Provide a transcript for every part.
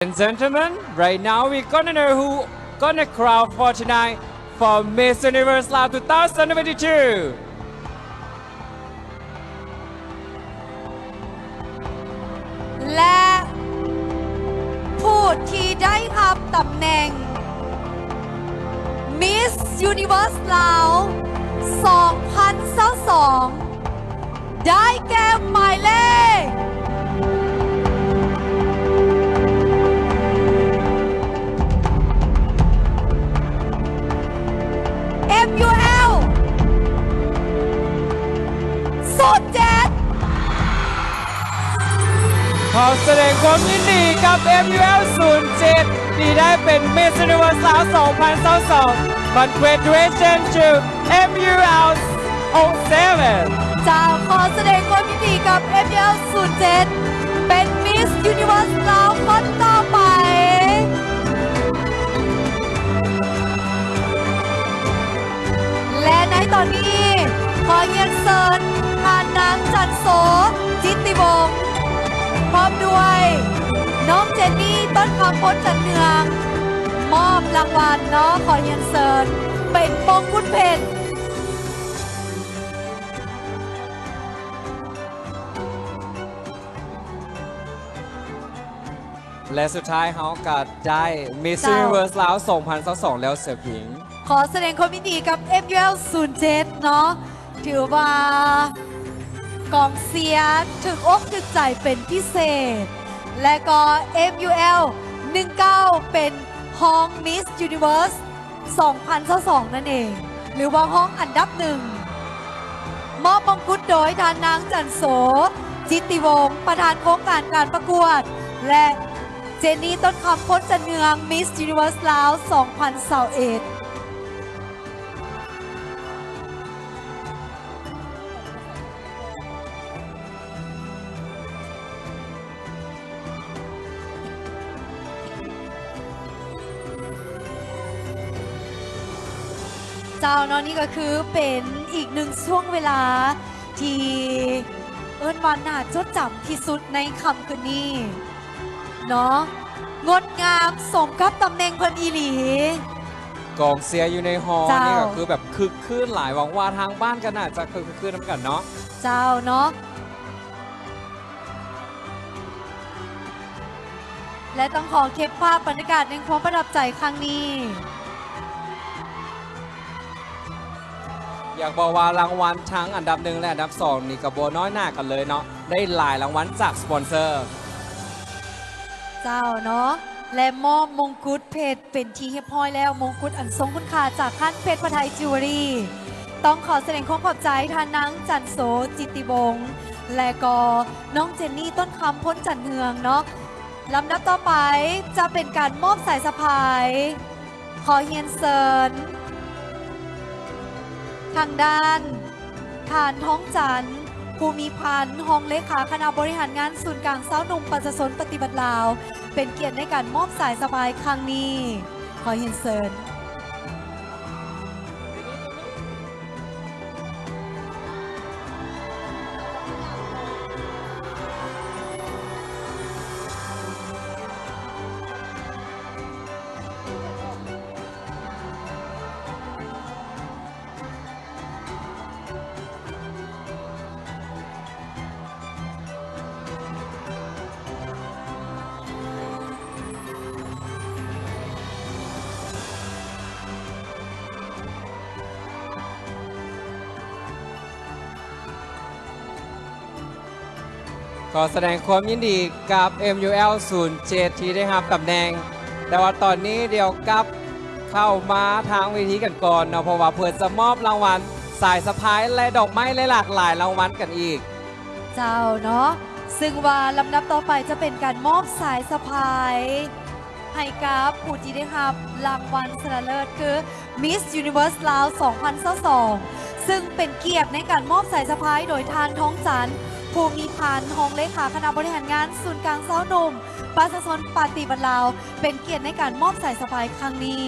and gentlemen, right now we gonna know who gonna crown for tonight for Miss Universe Laos two thousand twenty-two. ແລະ ຜູ້ທີ່ໄດ້ຮັບຕຳແໜ່ງ Miss Universe Laos ສອງພັນຊາວສອງ ໄດ້ແກ່ໝາຍເລກ ເອັມຢູແອລ ສູນເຈັດ ຂໍສະແດງຄວາມຍິນດີກັບ ເອັມຢູແອລ ສູນເຈັດ ທີ່ໄດ້ເປັນ Miss Universe Laos ສອງພັນຊາວສອງ. Congratulations to ເອັມຢູແອລ ໂອເຊເວັນ ເຈົ້າ ຂໍສະແດງຄວາມຍິນດີກັບ ເອັມຢູແອລ ສູນເຈັດ ເປັນ Miss Universe Laos ຄົນຕໍ່ໄປ. ແລະ ໃນຕອນນີ້ ຂໍຮຽນເຊີນທ່ານນາງ ຈັນໂສ ຈິດຕິວົງ ພ້ອມດ້ວຍນ້ອງເຈນນີ້ ຕົ້ນຄຳ ພົນຈັນເຮືອງ ມອບລາງວັນເນາະ. ຂໍຮຽນເຊີນເປັນມົງກຸດເພັດ. ແລະ ສຸດທ້າຍເຮົາກໍໄດ້ Miss ເຈົ້າ Universe Laos ສອງພັນຊາວສອງ ແລ້ວເສືອຜິງ. ຂໍສະແດງຄວາມຍິນດີກັບ ເອັມຢູແອລ ສູນເຈັດ ເນາະ, ຖືວ່າກອງເຊຍຖືກອົກຖືກໃຈເປັນພິເສດ ແລະ ກໍ ເອັມຢູແອລ ໜຶ່ງເກົ້າ ເປັນຮອງ Miss Universe ສອງພັນຊາວສອງ ນັ້ນເອງ ຫຼືວ່າຮອງອັນດັບໜຶ່ງ. ມອບມົງກຸດໂດຍທ່ານນາງ ຈັນໂສ ຈິດຕິວົງ ປະທານໂຄງການການປະກວດ ແລະ ເຈນນີ ຕົ້ນຄຳ ພົນຈັນເຮືອງ Miss Universe Laos ສອງພັນຊາວເອັດ. ເຈົ້າເນາະ, ນີ້ກໍຄືເປັນອີກໜຶ່ງຊ່ວງເວລາທີ່ເອີ້ນວ່າໜ້າຈົດຈຳທີ່ສຸດໃນຄ່ຳຄືນນີ້ເນາະ. ງົດງາມສົມກັບຕຳແໜ່ງເພິ່ນອີ່ຫຼີ. ກອງເຊຍຢູ່ໃນຫໍ ເຈົ້າ ນີ້ກໍຄືແບບຄຶກຄື້ນຫຼາຍ, ຫວັງວ່າທາງບ້ານກໍໜ້າຈະຄຶກຄື້ນນຳກັນເນາະ. ເຈົ້າເນາະ. ແລະ ຕ້ອງຂໍເກັບພາບບັນຍາກາດແຫ່ງຄວາມປະທັບໃຈຄັ້ງນີ້. ຢາກບອກວ່າລາງວັນທັງອັນດັບໜຶ່ງ ແລະ ອັນດັບສອງນີ້ກໍບໍ່ນ້ອຍໜ້າກັນເລີຍເນາະ, ໄດ້ຫຼາຍລາງວັນຈາກສະປອນເຊີ. ເຈົ້າເນາະ, ແລະ ມອບມົງກຸດເພັດ ເປັນທີ່ຮຽບຮ້ອຍແລ້ວ, ມົງກຸດອັນຊົງຄຸນຄ່າຈາກຮ້ານເພັດພະໄທຈິວເວລຣີ. ຕ້ອງຂໍສະແດງຄວາມຂອບໃຈທ່ານນາງ ຈັນໂສ ຈິດຕິວົງ ແລະ ກໍນ້ອງເຈນນີ ຕົ້ນຄຳ ພົນຈັນເຮືອງເນາະ. ລຳດັບຕໍ່ໄປຈະເປັນການມອບສາຍສະພາຍ. ຂໍຮຽນເຊີນທາງດ້ານ ທ່ານ ທອງຈັນ ພູມີພັນ ຮອງເລຂາຄະນະບໍລິຫານງານສູນກາງຊາວໜຸ່ມປະຊາຊົນປະຕິວັດລາວ ເປັນກຽດໃນການມອບສາຍສະພາຍຄັ້ງນີ້. ຂໍຮຽນເຊີນ. ຂໍສະແດງຄວາມຍິນດີກັບ ເອັມຢູແອລ ສູນເຈັດ ທີ່ໄດ້ຮັບຕຳແໜ່ງ, ແຕ່ວ່າຕອນນີ້ດຽວກັບເຂົ້າມາທາງເວທີກັນກ່ອນເນາະ, ເພາະວ່າເພິ່ນຈະມອບລາງວັນສາຍສະພາຍ ແລະ ດອກໄມ້ ແລະ ຫຼາກຫຼາຍລາງວັນກັນອີກ. ເຈົ້າເນາະ, ຊຶ່ງວ່າລຳດັບຕໍ່ໄປຈະເປັນການມອບສາຍສະພາຍ ໃຫ້ກັບຜູ້ທີ່ໄດ້ຮັບລາງວັນຊະນະເລີດຄື Miss Universe Laos ສອງພັນຊາວສອງ ຊຶ່ງເປັນກຽດໃນການມອບສາຍສະພາຍໂດຍທ່ານ ທອງຈັນ ພູມີພັນ ຮອງເລຂາຄະນະບໍລິຫານງານສູນກາງຊາວໜຸ່ມປະຊາຊົນປະຕິວັດລາວ ເປັນກຽດໃນການມອບສາຍສະພາຍຄັ້ງນີ້.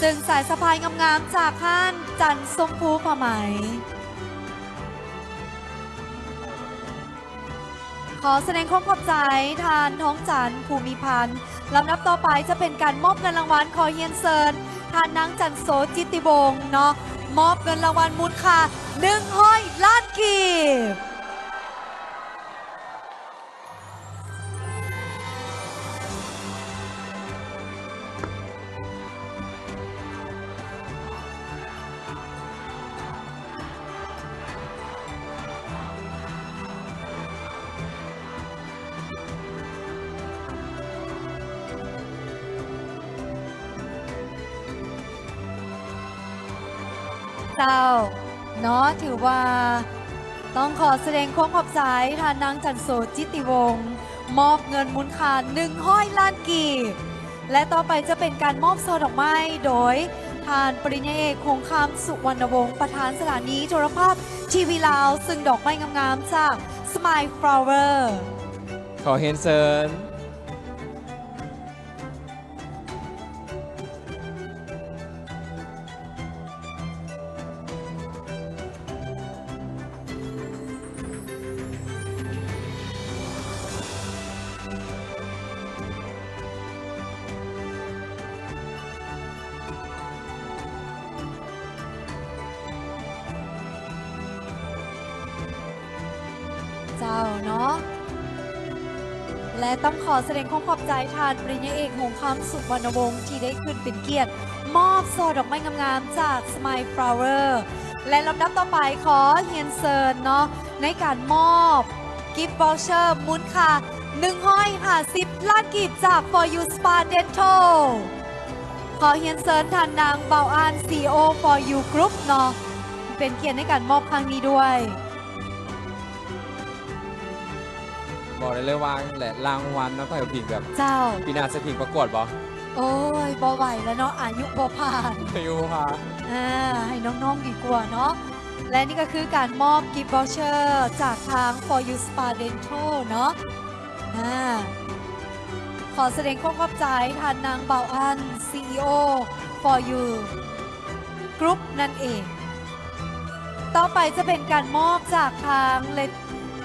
ເຊິ່ງສາຍສະພາຍງາມໆຈາກຮ້ານຈັນຊົມພູຜ້າໄໝ. ຂໍສະແດງຄວາມຂອບໃຈທ່ານ ທອງຈັນ ພູມີພັນ. ລຳດັບຕໍ່ໄປຈະເປັນການມອບເງິນລາງວັນ. ຂໍຮຽນເຊີນທ່ານນາງ ຈັນໂສ ຈິດຕິວົງ ເນາະ, ມອບເງິນລາງວັນມູນຄ່າໜຶ່ງຮ້ອຍລ້ານກີບ. ເຈົ້າ ເນາະ ຖືວ່າຕ້ອງຂໍສະແດງຄວາມຂອບໃຈທ່ານນາງ ຈັນໂສ ຈິດຕິວົງ ມອບເງິນມູນຄ່າໜຶ່ງຮ້ອຍລ້ານກີບ ແລະ ຕໍ່ໄປຈະເປັນການມອບຊ່ອດອກໄມ້ໂດຍທ່ານປະລິນຍາເອກ ຫົງຄຳ ສຸວັນນະວົງ ປະທານສະຖານີໂທລະພາບທີວີລາວ, ຊຶ່ງດອກໄມ້ງາມໆຈາກ Smile Flower. ຂໍຮຽນເຊີນ. ເຈົ້າເນາະ ແລະ ຕ້ອງຂໍສະແດງຄວາມຂອບໃຈທ່ານປະລິນຍາເອກ ຫົງຄຳ ສຸວັນນະວົງ ທີ່ໄດ້ຂຶ້ນເປັນກຽດມອບຊ່ອດອກໄມ້ງາມໆຈາກ Smile Flower. ແລະ ລຳດັບຕໍ່ໄປຂໍຮຽນເຊີນເນາະ ໃນການມອບ Gift Voucher ມູນຄ່າໜຶ່ງຮ້ອຍຫ້າສິບລ້ານກີບຈາກ For You Spa Dental. ຂໍຮຽນເຊີນທ່ານນາງ ເບົາອານ ຊີອີໂອ For You Group ເນາະ ເປັນກຽດໃນການມອບຄັ້ງນີ້ດ້ວຍ. ບອກໄດ້ເລີຍວ່າ ແລະ ລາງວັນນຳໃຜພິງແບບ ເຈົ້າ ປີໜ້າຊິພິງປະກວດບໍ່? ໂອ້ຍ ບໍ່ໄຫວແລ້ວເນາະ ອາຍຸບໍ່ຜ່ານ ອາຍຸບໍ່ຜ່ານ ອ່າ ໃຫ້ນ້ອງໆດີກວ່າເນາະ. ແລະ ນີ້ກໍຄືການມອບ Gift Voucher ຈາກທາງ For You Spa Dental ເນາະ. ອາ ຂໍສະແດງຄວາມຂອບໃຈທ່ານນາງ ເບົາອານ ຊີອີໂອ For You Group ນັ້ນເອງ. ຕໍ່ໄປຈະເປັນການມອບຈາກທາງ ເລ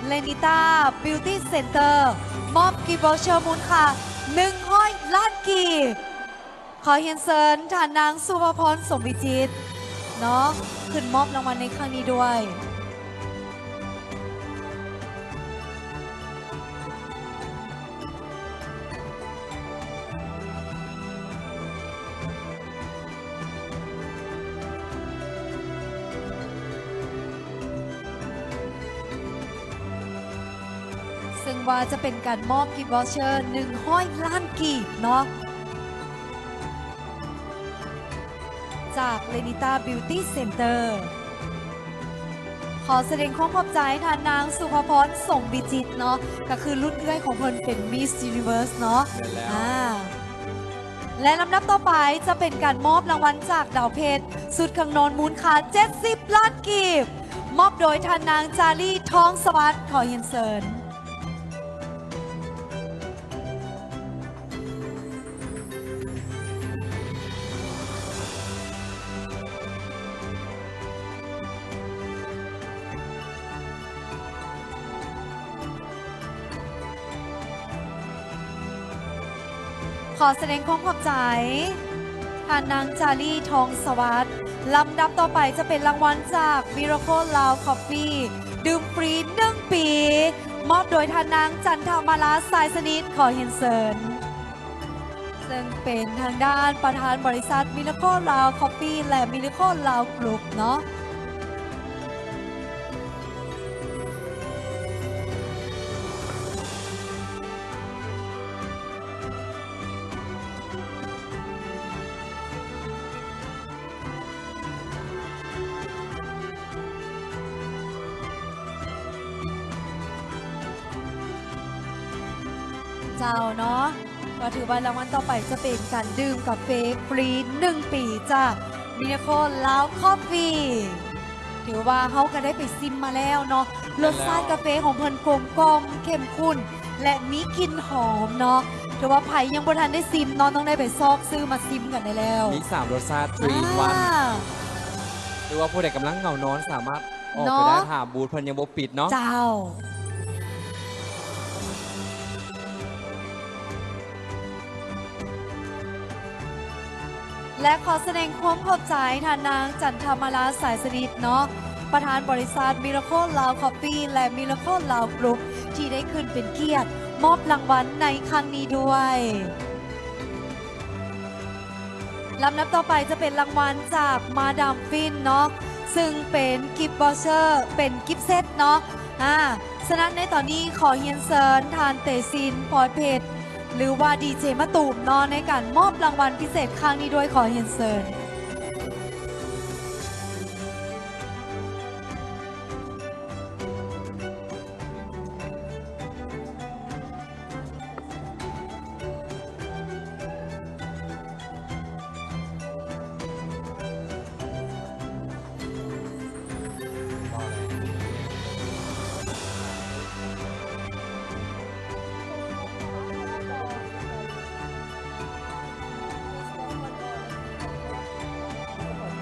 ເລນິຕ້າ ບິວຕີ້ເຊັນເຕີ ມອບ Gift Voucher ມູນຄ່າໜຶ່ງຮ້ອຍລ້ານກີບ. ຂໍຮຽນເຊີນທ່ານນາງ ສຸພາພອນ ສົມວິຈິດ ເນາະ ຂຶ້ນມອບລາງວັນໃນຄັ້ງນີ້ດ້ວຍ. ເຊິ່ງວ່າຈະເປັນການມອບ Gift Voucher ໜຶ່ງຮ້ອຍລ້ານກີບເນາະ ຈາກ ເລນິຕ້າ ບິວຕີ້ເຊັນເຕີ. ຂໍສະແດງຄວາມຂອບໃຈທ່ານນາງ ສຸພາພອນ ສົມວິຈິດ ເນາະ ກໍຄືລຸ້ນເອື້ອຍຂອງເພິ່ນເປັນ Miss Universe ເນາະ. ແມ່ນແລ້ວ. ອາ ແລະ ລຳດັບຕໍ່ໄປຈະເປັນການມອບລາງວັນຈາກດາວເພັດ ຊຸດເຄື່ອງນອນມູນຄ່າເຈັດສິບລ້ານກີບ ມອບໂດຍທ່ານນາງ ຈາລີ ທອງສະຫວັດ. ຂໍຮຽນເຊີນ. ຂໍສະແດງຄວາມຂອບໃຈທ່ານນາງ ຈາລີ ທອງສະຫວັດ. ລຳດັບຕໍ່ໄປຈະເປັນລາງວັນຈາກ Miracle Lao Coffee ດື່ມຟຣີໜຶ່ງປີ ມອບໂດຍທ່ານນາງ ຈັນທະມາລາ ສາຍສະໜິດ. ຂໍຮຽນເຊີນ. ເຊິ່ງເປັນທາງດ້ານປະທານບໍລິສັດ Miracle Lao Coffee ແລະ Miracle Lao Group ເນາະ. ເຈົ້າເນາະ ກໍຖືວ່າລາງວັນຕໍ່ໄປຈະເປັນການດື່ມກາເຟຟຣີໜຶ່ງປີຈາກ Miracle Lao Coffee. ຖືວ່າເຮົາກໍໄດ້ໄປຊິມມາແລ້ວເນາະ ແມ່ນແລ້ວ ລົດຊາດກາເຟຂອງເພິ່ນກົມກ່ອມ ເຂັ້ມຂຸ້ນ ແລະ ມີກິ່ນຫອມເນາະ. ຖືວ່າໃຜຍັງບໍ່ທັນໄດ້ຊິມເນາະ ຕ້ອງໄດ້ໄປຊອກຊື້ມາຊິມກັນໄດ້ແລ້ວ. ມີສາມລົດຊາດ three in one ອ່າ ຫຼືວ່າຜູ້ໃດກຳລັງເຫງົານອນ ສາມາດອອກໄປໄດ້ ເນາະ ຖ້າບູດເພິ່ນຍັງບໍ່ປິດເນາະ. ເຈົ້າ. ແລະ ຂໍສະແດງຄວາມຂອບໃຈທ່ານນາງ ຈັນທະມາລາ ສາຍສະໜິດເນາະ ປະທານບໍລິສັດ Miracle Lao Coffee ແລະ Miracle Lao Group ທີ່ໄດ້ຂຶ້ນເປັນກຽດມອບລາງວັນໃນຄັ້ງນີ້ດ້ວຍ. ລຳດັບຕໍ່ໄປຈະເປັນລາງວັນຈາກມາດາມຟິນເນາະ ຊຶ່ງເປັນກິບວໍເຊີ ເປັນກິບເຊັດເນາະ. ອາ ສະນັ້ນໃນຕອນນີ້ຂໍຮຽນເຊີນທ່ານເຕຊິນ ພອຍເພັດ ຫຼືວ່າດີເຈມະຕູມເນາະ ໃນການມອບລາງວັນພິເສດຄັ້ງນີ້ດ້ວຍ ຂໍຮຽນເຊີນ.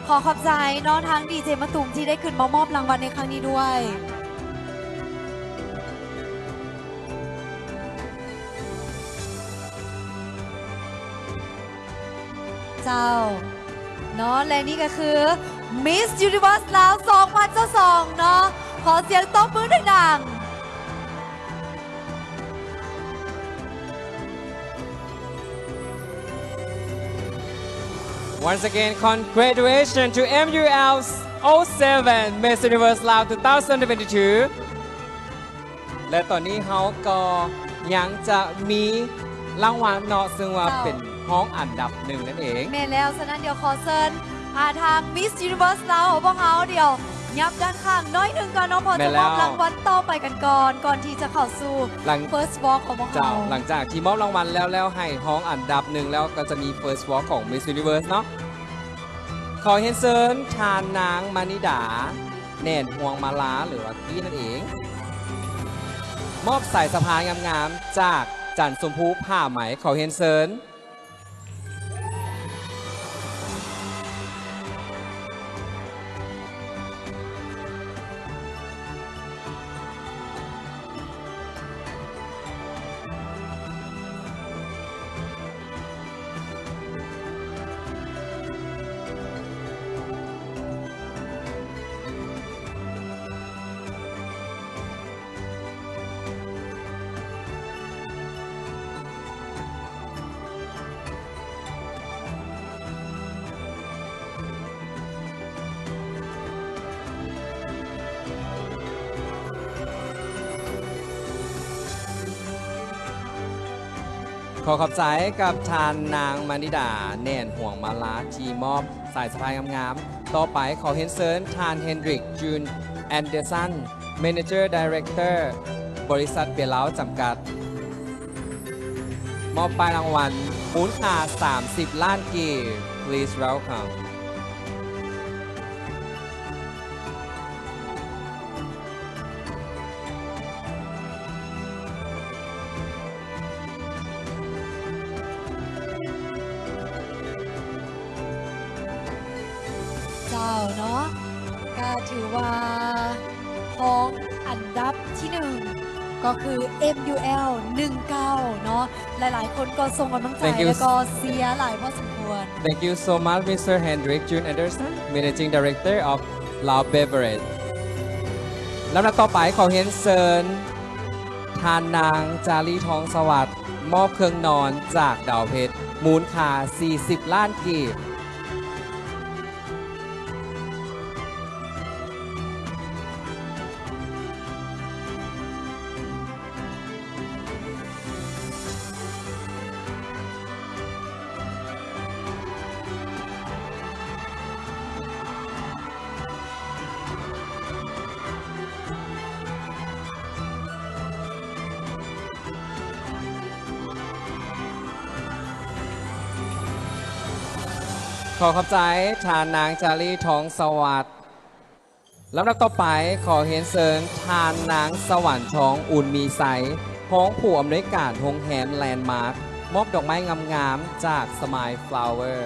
ຂໍຂອບໃຈເນາະ ທາງດີເຈມະຕູມທີ່ໄດ້ຂຶ້ນມາມອບລາງວັນໃນຄັ້ງນີ້ດ້ວຍ. ເຈົ້າ ເນາະ ແລະ ນີ້ກໍຄື Miss Universe ລາວ ສອງພັນຊາວສອງ ເນາະ. ຂໍສຽງຕົບມືດັງໆ. Once again, congratulations to M U L oh seven Miss Universe Laos two thousand twenty-two. ແລະ ຕອນນີ້ເຮົາກໍຍັງຈະມີລາງວັນເນາະ ເຊິ່ງວ່າ ເຈົ້າ ເປັນຮອງອັນດັບໜຶ່ງນັ້ນເອງ. ແມ່ນແລ້ວ, ສະນັ້ນດຽວຂໍເຊີນ ອາ ທາງ Miss Universe ລາວຂອງພວກເຮົາ ດຽວຫຍັບດ້ານຂ້າງໜ້ອຍໜຶ່ງກ່ອນເນາະ, ເພາະ ແມ່ນແລ້ວ ຈະມອບລາງວັນຕໍ່ໄປກັນກ່ອນ, ກ່ອນທີ່ຈະເຂົ້າສູ່ ຫຼັງ First Walk ຂອງພວກເຮົາ. ເຈົ້າ, ຫຼັງຈາກທີ່ມອບລາງວັນແລ້ວ, ແລ້ວໃຫ້ຮອງອັນດັບໜຶ່ງແລ້ວ, ກໍຈະມີ First Walk ຂອງ Miss Universe ເນາະ. ຂໍຮຽນເຊີນທ່ານນາງມະນິດາ ແໜ້ນຫ່ວງມາລາ ຫຼືວ່າກີ້ນັ້ນເອງ ມອບສາຍສະພາຍງາມໆ ຈາກຈັນຊົມພູຜ້າໄໝ. ຂໍຮຽນເຊີນ. ຂໍຂອບໃຈກັບທ່ານນາງມະນິດາ ແໜ້ນຫ່ວງມາລາ ທີ່ມອບສາຍສະພາຍງາມໆ. ຕໍ່ໄປຂໍຮຽນເຊີນທ່ານ Hendrik Jun Andersen, Manager Director ບໍລິສັດເບຍລາວຈຳກັດ ມອບປ້າຍລາງວັນມູນຄ່າສາມສິບລ້ານກີບ. Please welcome. ເຈົ້າເນາະ ກະຖືວ່າຮອງອັນດັບທີໜຶ່ງ ກໍຄື ເອັມຢູແອລ ໜຶ່ງເກົ້າ ເນາະ ຫຼາຍໆຄົນກໍສົ່ງກຳລັງໃຈ Thank you. ແລ້ວກໍເຊຍຫຼາຍພໍສົມຄວນ. Thank you so much, Mister Hendrik Jun Andersen, Managing Director of Lao Beverage. ລຳດັບຕໍ່ໄປ ຂໍຮຽນເຊີນທ່ານນາງ ຈາລີ ທອງສະຫວັດ ມອບເຄື່ອງນອນຈາກດາວເພັດ ມູນຄ່າສີ່ສິບລ້ານກີບ. ຂໍຂອບໃຈທ່ານນາງ ຈາລີ ທອງສະຫວັດ. ລຳດັບຕໍ່ໄປ ຂໍຮຽນເຊີນທ່ານນາງ ສະຫວັນທອງ ອຸ່ນມີໄຊ ຮອງຜູ້ອຳນວຍການໂຮງແຮມແລນມາກ ມອບດອກໄມ້ງາມໆຈາກ Smile Flower.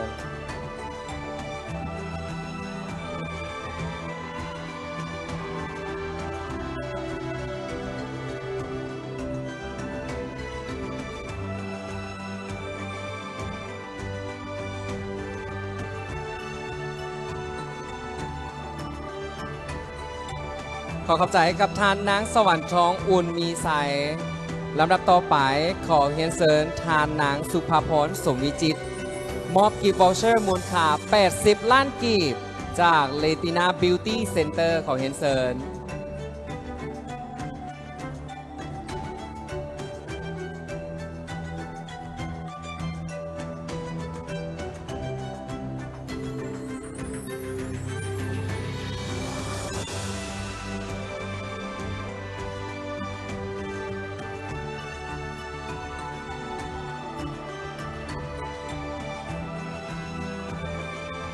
ຂໍຂອບໃຈກັບທ່ານນາງສະຫວັນທອງ ອຸ່ນມີໄຊ. ລຳດັບຕໍ່ໄປ ຂໍຮຽນເຊີນທ່ານນາງສຸພາພອນ ສົມວິຈິດ ມອບກິບວອວເຊີມູນຄ່າແປດສິບລ້ານກີບ ຈາກ Retina Beauty Center. ຂໍຮຽນເຊີນ.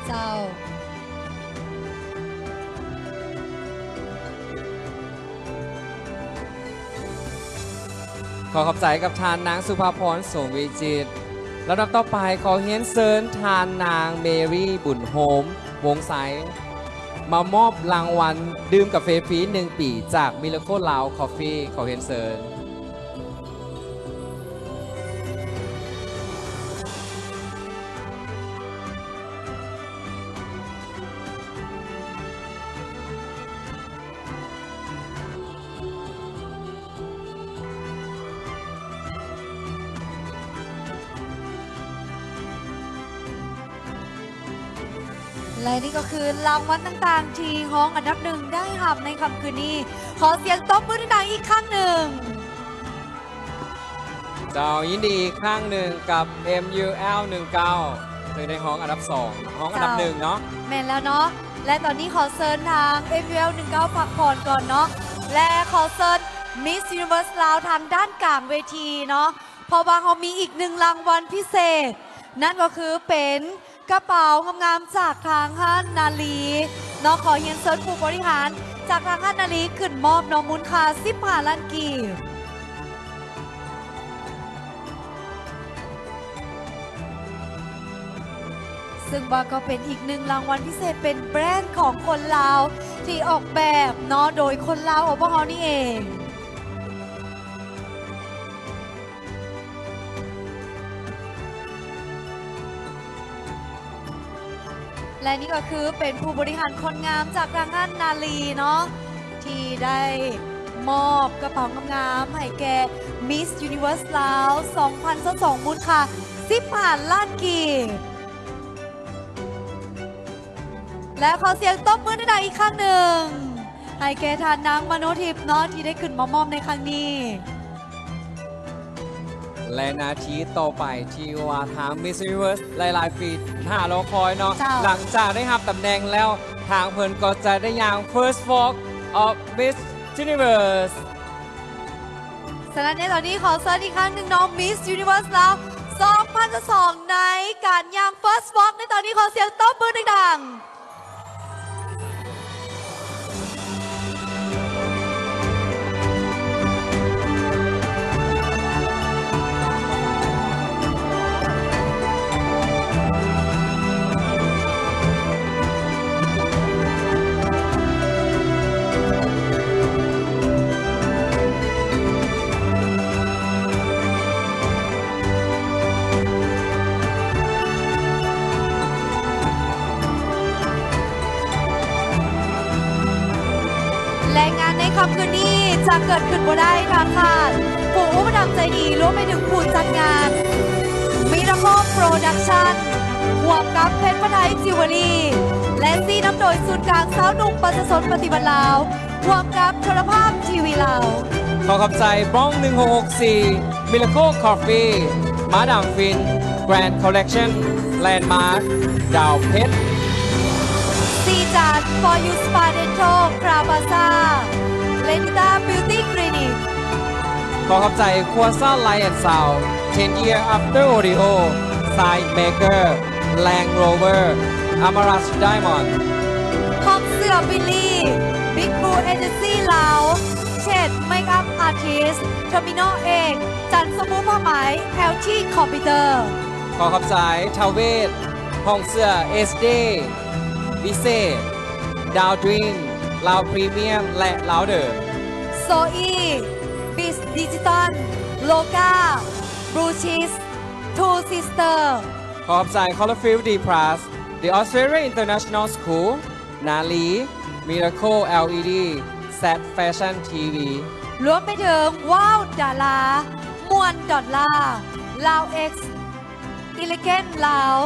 ເຈົ້າ. ຂໍຂອບໃຈກັບທ່ານນາງສຸພາພອນ ສົມວິຈິດ. ລຳດັບຕໍ່ໄປ ຂໍຮຽນເຊີນທ່ານນາງເມຣີ ບຸນໂຮມ ວົງໄຊ ມາມອບລາງວັນດື່ມກາເຟຟຣີໜຶ່ງປີຈາກ Miracle Lao Coffee. ຂໍຮຽນເຊີນ. ແລະນີ້ກໍຄືລາງວັນຕ່າງໆທີ່ຮອງອັນດັບໜຶ່ງໄດ້ຮັບໃນຄ່ຳຄືນນີ້. ຂໍສຽງຕົບມືດັງໆອີກຄັ້ງໜຶ່ງ. ເຈົ້າ, ຍິນດີອີກຄັ້ງໜຶ່ງກັບ ເອັມຢູແອລ ໜຶ່ງເກົ້າ ເຊິ່ງໄດ້ຮອງອັນດັບສອງ ຮອງອັນດັບໜຶ່ງເນາະ. ເຈົ້າ, ແມ່ນແລ້ວເນາະ. ແລະຕອນນີ້ຂໍເຊີນທາງ ເອັມຢູແອລ ໜຶ່ງເກົ້າ ພັກຜ່ອນກ່ອນເນາະ ແລະຂໍເຊີນ Miss Universe ລາວ ທາງດ້ານກາງເວທີເນາະ, ເພາະວ່າເຮົາມີອີກໜຶ່ງລາງວັນພິເສດ, ນັ້ນກໍຄືເປັນ ກະເປົາງາມໆຈາກທາງຮ້ານນາລີເນາະ. ຂໍຮຽນເຊີນຜູ້ບໍລິຫານຈາກທາງຮ້ານນາລີຂຶ້ນມອບເນາະ, ມູນຄ່າສິບຫ້າລ້ານກີບ. ເຊິ່ງວ່າກໍເປັນອີກໜຶ່ງລາງວັນພິເສດ, ເປັນແບຣນຂອງຄົນລາວທີ່ອອກແບບເນາະ, ໂດຍຄົນລາວຂອງພວກເຮົານີ້ເອງ. ແລະນີ້ກໍຄືເປັນຜູ້ບໍລິຫານຄົນງາມຈາກທາງຮ້ານນາລີເນາະ ທີ່ໄດ້ມອບກະເປົາງາມໆໃຫ້ແກ່ Miss Universe ລາວ ສອງພັນຊາວສອງ ມູນຄ່າສິບຫ້າລ້ານກີບ. ແລະ ຂໍສຽງຕົບມືດັງໆອີກຄັ້ງໜຶ່ງ ໃຫ້ແກ່ທ່ານນາງມະໂນທິບເນາະ ທີ່ໄດ້ຂຶ້ນມາມອບໃນຄັ້ງນີ້. ແລະ ນາທີຕໍ່ໄປທີ່ວ່າທາງ Miss Universe ຫຼາຍໆປີໜ້າລໍຄອຍເນາະ, ເຈົ້າ. ຫຼັງຈາກໄດ້ຮັບຕຳແໜ່ງແລ້ວ, ທາງເພິ່ນກໍຈະໄດ້ຍ່າງ First Walk of Miss Universe. ສະນັ້ນໃນຕອນນີ້ຂໍເຊີນອີກຄັ້ງໜຶ່ງເນາະ Miss Universe ລາວ ສອງພັນຊາວສອງ ໃນການຍ່າງ First Walk ໃນຕອນນີ້ ຂໍສຽງຕົບມືດັງໆ. ແລະ ງານໃນຄ່ຳຄືນນີ້ຈະເກີດຂຶ້ນບໍ່ໄດ້ ຖ້າຂາດຜູ້ອຸປະຖຳໃຈດີ ລວມໄປເຖິງຜູ້ຈັດງານ Miracle Production ຮ່ວມກັບເພັດປະໄທ Jewellery ແລະ ຊີ້ນຳໂດຍສູນກາງຊາວໜຸ່ມປະຊາຊົນປະຕິວັດລາວ ຮ່ວມກັບໂທລະພາບທີວີລາວ. ຂໍຂອບໃຈ Bond ໜຶ່ງຫົກຫົກສີ່ Miracle Coffee Madame Fin Grand Collection Landmark ດາວເພັດ ສີຈັນ For You Spa Dental Crowne Plaza Lenita Beauty Clinic. ຂໍຂອບໃຈ Quasar Light and Sound Ten Year After Audio Sign Maker Land Rover Amaras Diamond ຄອກເສືອ Billy Big Blue Agency ລາວ ເຈັດ Makeup Artist Terminal ເອກ ຈັນສະພູຜ້າໄໝ ແອລ ທີ ຄອມພິວເຕີ. ຂໍຂອບໃຈ ທ້າວເວດ ຫ້ອງເສື້ອ ເອສ ເດ ວິເສດ ດາວດຣີມ ລາວພຣີມຽມ ແລະ ລາວເດີມ. ໂຊອີ ບິດດິຈິຕອນ ໂລກາ ບລູຊິສ ທູຊິສເຕີ. ຂໍຂອບໃຈ Colorfield D Plus The Australia International School ນາລີ Miracle ແອລ ອີ ດີ ແຊັດ Fashion ທີ ວີ ລວມໄປເຖິງ ວ້າວ ດາລາ ມ່ວນ ດອນລາ ລາວເອັກ ອີເລເກນ ລາວ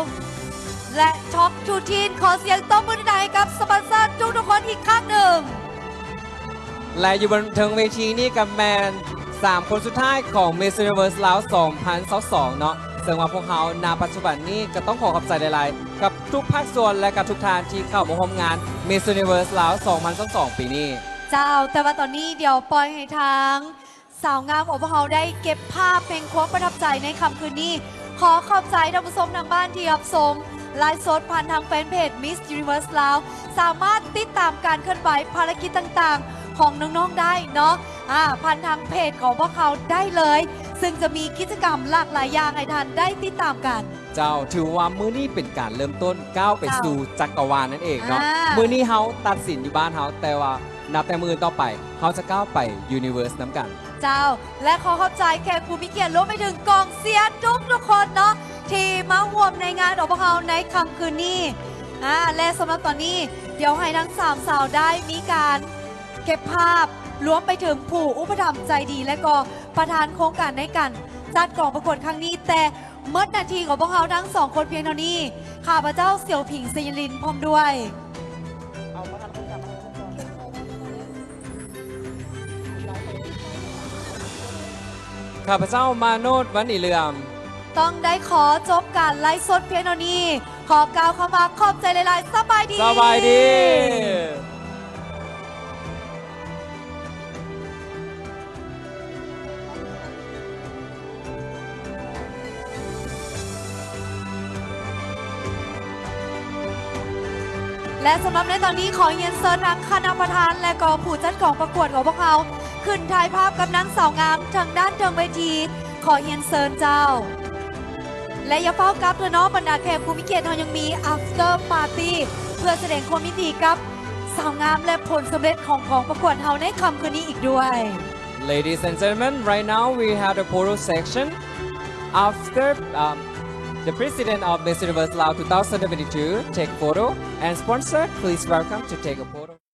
ແລະ Talk to Teen. ຂໍສຽງຕົບມືດັງໃຫ້ກັບສະປອນເຊີທຸກໆຄົນອີກຄັ້ງໜຶ່ງ. ແລະ ຢູ່ບົນເທິງເວທີນີ້ກໍແມ່ນສາມຄົນສຸດທ້າຍຂອງ Miss Universe ລາວ ສອງພັນຊາວສອງ ເນາະ, ເຊິ່ງວ່າພວກເຮົາ ນະ ປັດຈຸບັນນີ້ກໍຕ້ອງຂໍຂອບໃຈຫຼາຍໆ ກັບທຸກພາກສ່ວນ ແລະ ກັບທຸກທ່ານທີ່ເຂົ້າມາຮ່ວມງານ Miss Universe ລາວ ສອງພັນຊາວສອງ ປີນີ້. ເຈົ້າ, ແຕ່ວ່າຕອນນີ້ດຽວປ່ອຍໃຫ້ທາງສາວງາມຂອງພວກເຮົາໄດ້ເກັບພາບແຫ່ງຄວາມປະທັບໃຈໃນຄ່ຳຄືນນີ້. ຂໍຂອບໃຈທ່ານຜູ້ຊົມທາງບ້ານທີ່ຮັບຊົມໄລຟ໌ສົດຜ່ານທາງແຟນເພຈ Miss Universe ລາວ ສາມາດຕິດຕາມການເຄື່ອນໄຫວພາລະກິດຕ່າງໆຂອງນ້ອງໆໄດ້ເນາະ ອາ ຜ່ານທາງເພຈຂອງພວກເຮົາໄດ້ເລີຍ, ເຊິ່ງຈະມີກິດຈະກຳຫຼາກຫຼາຍຢ່າງໃຫ້ທ່ານໄດ້ຕິດຕາມກັນ. ເຈົ້າ, ຖືວ່າມື້ນີ້ເປັນການເລີ່ມຕົ້ນກ້າວໄປ ເຈົ້າ ສູ່ຈັກກະວານນັ້ນເອງເນາະ. ອາ ມື້ນີ້ເຮົາຕັດສິນຢູ່ບ້ານເຮົາ, ແຕ່ວ່ານັບແຕ່ມື້ອື່ນຕໍ່ໄປ ເຮົາຈະກ້າວໄປ Universe ນຳກັນ. ເຈົ້າ ແລະ ຂໍຂອບໃຈແຂກຜູ້ມີກຽດ ລວມໄປເຖິງກອງເຊຍທຸກໆຄົນເນາະ ທີ່ມາຮ່ວມໃນງານຂອງພວກເຮົາໃນຄ່ຳຄືນນີ້. ອາ ແລະ ສຳລັບຕອນນີ້ ດຽວໃຫ້ທັງສາມສາວໄດ້ມີການເກັບພາບ ລວມໄປເຖິງຜູ້ອຸປະຖຳໃຈດີ ແລະ ກໍປະທານໂຄງການໃນການຈັດກອງປະກວດຄັ້ງນີ້, ແຕ່ ໝົດໜ້າທີ່ຂອງພວກເຮົາທັງສອງຄົນພຽງເທົ່ານີ້. ຂ້າພະເຈົ້າ ສຽວຜິງ ໄຊຍະລິນ ພ້ອມດ້ວຍ ຂ້າພະເຈົ້າ ມາໂນດ ວັນນີເຫຼືອມ ຕ້ອງໄດ້ຂໍຈົບການໄລຟ໌ສົດພຽງເທົ່ານີ້. ຂໍກ່າວຄຳວ່າຂອບໃຈຫຼາຍໆ. ສະບາຍດີ. ສະບາຍດີ. ແລະ ສຳລັບໃນຕອນນີ້ ຂໍຮຽນເຊີນທາງຄະນະປະທານ ແລະ ກໍຜູ້ຈັດກອງປະກວດຂອງພວກເຮົາ ຂຶ້ນຖ່າຍພາບກັບນາງສາວງາມທາງດ້ານເທິງເວທີ. ຂໍຮຽນເຊີນເຈົ້າ. ແລະ ຢ່າຟ້າວກັບເທື່ອເນາະ ບັນດາແຂກຜູ້ມີກຽດ, ເຮົາຍັງມີ after party ເພື່ອສະແດງຄວາມຍິນດີກັບສາວງາມ ແລະ ຜົນສຳເລັດຂອງກອງປະກວດເຮົາໃນຄ່ຳຄືນນີ້ອີກດ້ວຍ. Ladies and gentlemen, right now we have the photo section. After, um, the president of Miss Universe Laos two thousand twenty-two take photo and sponsor, please welcome to take a photo.